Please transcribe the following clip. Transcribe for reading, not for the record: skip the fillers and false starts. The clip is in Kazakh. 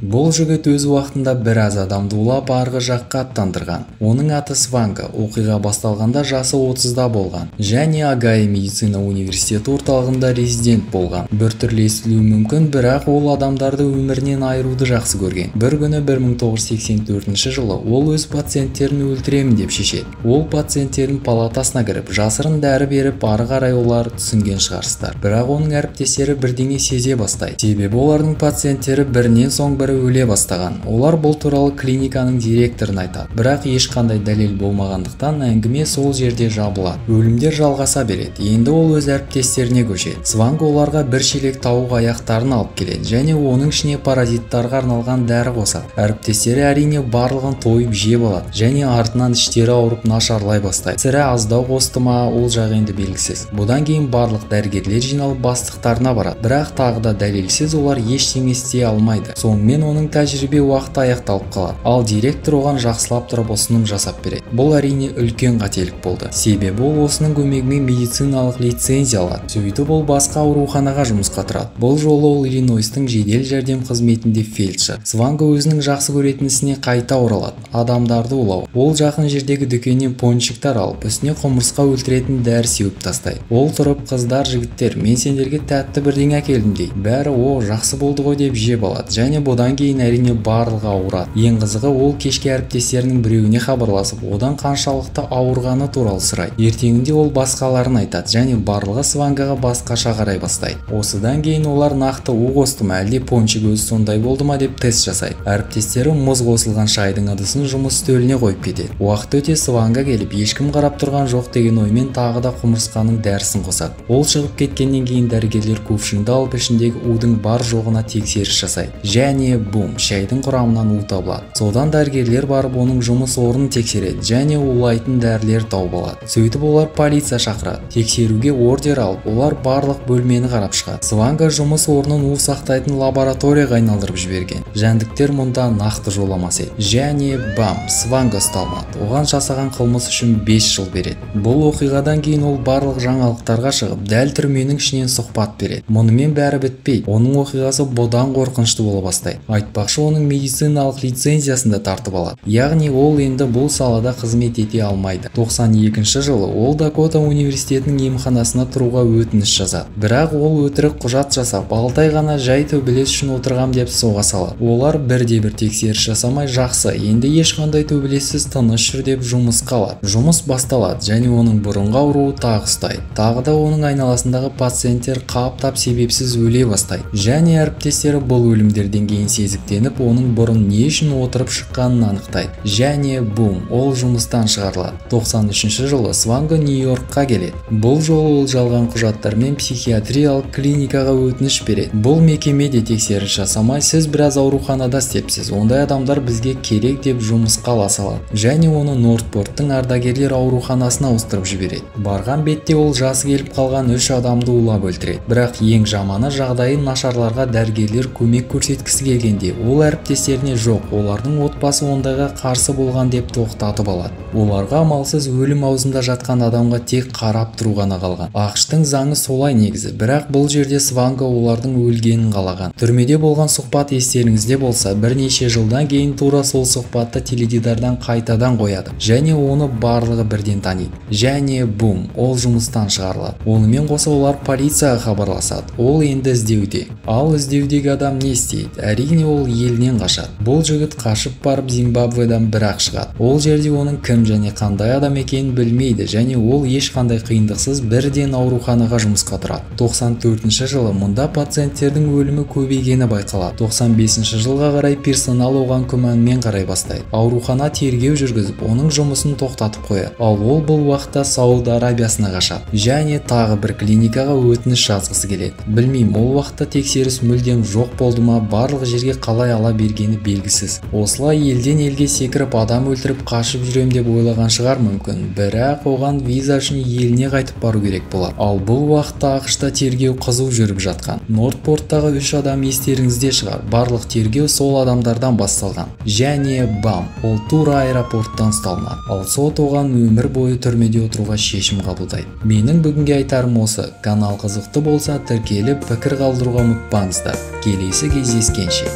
Бұл жігіт өз уақытында біраз адамды улап арғы жаққа аттандырған. Оның аты Сванга. Оқиға басталғанда жасы 30-да болған және Огайо медицина университеті орталығында резидент болған. Бір түрлі естілуі мүмкін, бірақ ол адамдарды өмірінен айыруды жақсы көрген. Бір күні 1984 жылы ол өз пациенттерін өлтіремін деп шешеді. Ол пациенттердің палатасына кіріп, жасырын дәрі беріп, ары қарай олар түсінген шығарсыздар. Бірақ оның әріптестері бірдеңе сезе бастайды. Себебі олардың пациенттері бірінен соң бірі өле бастаған. Олар бұл туралы клиниканың директорына айтады. Бірақ ешқандай дәлел болмағандықтан әңгіме сол жерде жабылады. Өлімдер жалғаса береді. Енді ол өз әріптестеріне көшеді. Сванга оларға бір шелек тауық аяқтарын алып келеді және оның ішіне паразиттарға арналған дәрі қосады. Әріптестері әрине барлығын тойып жеп алады және артынан іштері ауырып нашарлай бастайды. Сірә аздау қосты ма, ол жағы енді белгісіз. Бұдан кейін барлық дәрігерлер жиналып бастықтарына барады. Бірақ тағы да дәлелсіз олар ештеңе істей алмайды. Сонымен оның тәжірибе уақыты аяқталып қалады. Ал директор оған жақсылап тұрып ұсыным жасап береді. Бұл әрине үлкен қателік болды. Себебі ол осының көмегімен медициналық лицензия алады. Сөйтіп ол басқа ауруханаға жұмысқа тұрады. Бұл жолы ол Иллинойстың жедел жәрдем қызметінде фельдшер. Сванга өзінің жақсы көретін ісіне қайта оралады. Адамдарды улау. Ол жақын жердегі дүкеннен пончиктар алып, үстіне құмырсқа өлтіретін дәрі сеуіп тастайды. Ол тұрып, қыздар, жігіттер, мен сендерге тәтті бірдеңе әкелдім дейді. Бәрі о, жақсы болды ғой деп жеп алады. Және бұдан кейін әрине барлығы ауырады. Ең қызығы ол кешке әріптестерінің біреуіне хабарласып, одан қаншалықты ауырғаны туралы сұрайды. Ертеңінде ол басқаларын айтады және барлығы Свангаға басқаша қарай бастайды. Осыдан кейін олар нақты у қосты ма, әлде пончик өзі сондай болды ма деп тест жасайды. Әріптестері мұз қосылған шайдың ыдысын жұмыс үстеліне қойып кетеді. Уақыт өте Сванга келіп, ешкім қарап тұрған жоқ деген оймен тағы да құмырсқаның дәрісін қосады. Ол шығып кеткеннен кейін дәрігерлер кувшинді алып ішіндегі удың бар жоғына тексеріс жасайды. Және бум, шайдың құрамынан у табылады. Содан дәрігерлер барып оның жұмыс орнын тексереді және улайтын дәрілер тауып алады. Сөйтіп олар полиция шақырады. Тексеруге ордер алып, олар барлық бөлмені қарап шығады. Сванга жұмыс орнын у сақтайтын лабораторияға айналдырып жіберген. Жәндіктер мұнда нақты жоламас еді. Және бам, Сванга ұсталмады. Оған жасаған қылмыс үшін 5 жыл береді. Бұл оқиғадан кейін ол барлық жаңалықтарға шығып, дәл түрменің ішінен сұхбат береді. Мұнымен бәрі бітпейді. Оның оқиғасы бұдан қорқынышты бола бастайды. Айтпақшы, оның медициналық лицензиясын да тартып алады. Яғни ол енді бұл салада қызмет ете алмайды. 92 жылы ол Дакота университетінің емханасына тұруға өтініш жазады. Бірақ ол өтірік құжат жасап, 6 ай ғана жай төбелес үшін отырғам деп соға салады. Олар бірде-бір тексеріс жасамай, жақсы, енді ешқандай төбелессіз тыныш жүр деп жұмысқа алады. Жұмыс басталады және оның бұрынғы ауруы тағы ұстайды. Тағы да оның айналасындағы пациенттер қаптап себепсіз өле бастайды. Және әріптестері бұл өлімдерден кейін сезіктеніп, оның бұрын не үшін отырып шыққанын анықтайды. Және бум, ол жұмыстан шығарылады. 93 жылы Сванга Нью-Йоркқа келеді. Бұл жолы ол жалған құжаттармен психиатриялық клиникаға өтініш береді. Бұл мекеме де тексеріс жасамай, сіз біраз ауруханада істепсіз, ондай адамдар бізге керек деп жұмысқа ала салады. Және оны Нортпорттың ардагерлер ауруханасына ауыстырып жібереді. Барған бетте ол жасы келіп қалған 3 адамды улап өлтіреді. Бірақ ең жаманы, жағдайы нашарларға дәрігерлер көмек көрсеткісі келгенде, ол әріптестеріне жоқ, олардың отбасы ондайға қарсы болған деп тоқтатып алады. Оларға амалсыз өлім аузында жатқан адамға тек қарап тұру ғана қалған. АҚШ-тың заңы солай негізі, бірақ бұл жерде Сванга олардың өлгенін қалаған. Түрмеде болған сұхбат естеріңізде болса, бірнеше жылдан кейін тура сол сұхбатты теледидардан қайтадан қояды және оны барлығы бірден таниды. Және бум, ол жұмыстан шығарылады. Онымен қоса олар полицияға хабарласады. Ол енді іздеуде. Ал іздеудегі адам не істейді? Әрине ол елінен қашады. Бұл жігіт қашып барып Зимбабведан бірақ шығады. Ол жерде оның кім және қандай адам екенін білмейді және ол ешқандай қиындықсыз бірден ауруханаға жұмысқа тұрады. 94 жылы мұнда пациенттердің өлімі көбейгені байқалады. 95 жылға қарай персонал оған күмәнмен қарай бастайды. Аурухана тергеу жүргізіп, оның жұмысын тоқтатып қояды. Ал ол бұл уақытта Сауд Арабиясына қашады және тағы бір клиникаға өтініш жазғысы келеді. Білмеймін, ол уақытта тексеріс мүлдем жоқ болды ма, барлық жерге қалай ала бергені белгісіз. Осылай елден елге секіріп адам өлтіріп қашып жүрем деп ойлаған шығар мүмкін. Бірақ оған виза үшін еліне қайтып бару керек болады. Ал бұл уақытта АҚШ-та тергеу қызу жүріп жатқан. Нортпорттағы 3 адам естеріңізде шығар. Барлық тергеу сол адамдардан басталған. Және бам, ол тура аэропорттан ұсталынады. Ал сот оған өмір бойы түрмеде отыруға шешім қабылдайды. Менің бүгінге айтарым осы. Канал қызықты болса, тіркеліп, пікір қалдыруға ұмытпаңыздар. Келесі кездескенше.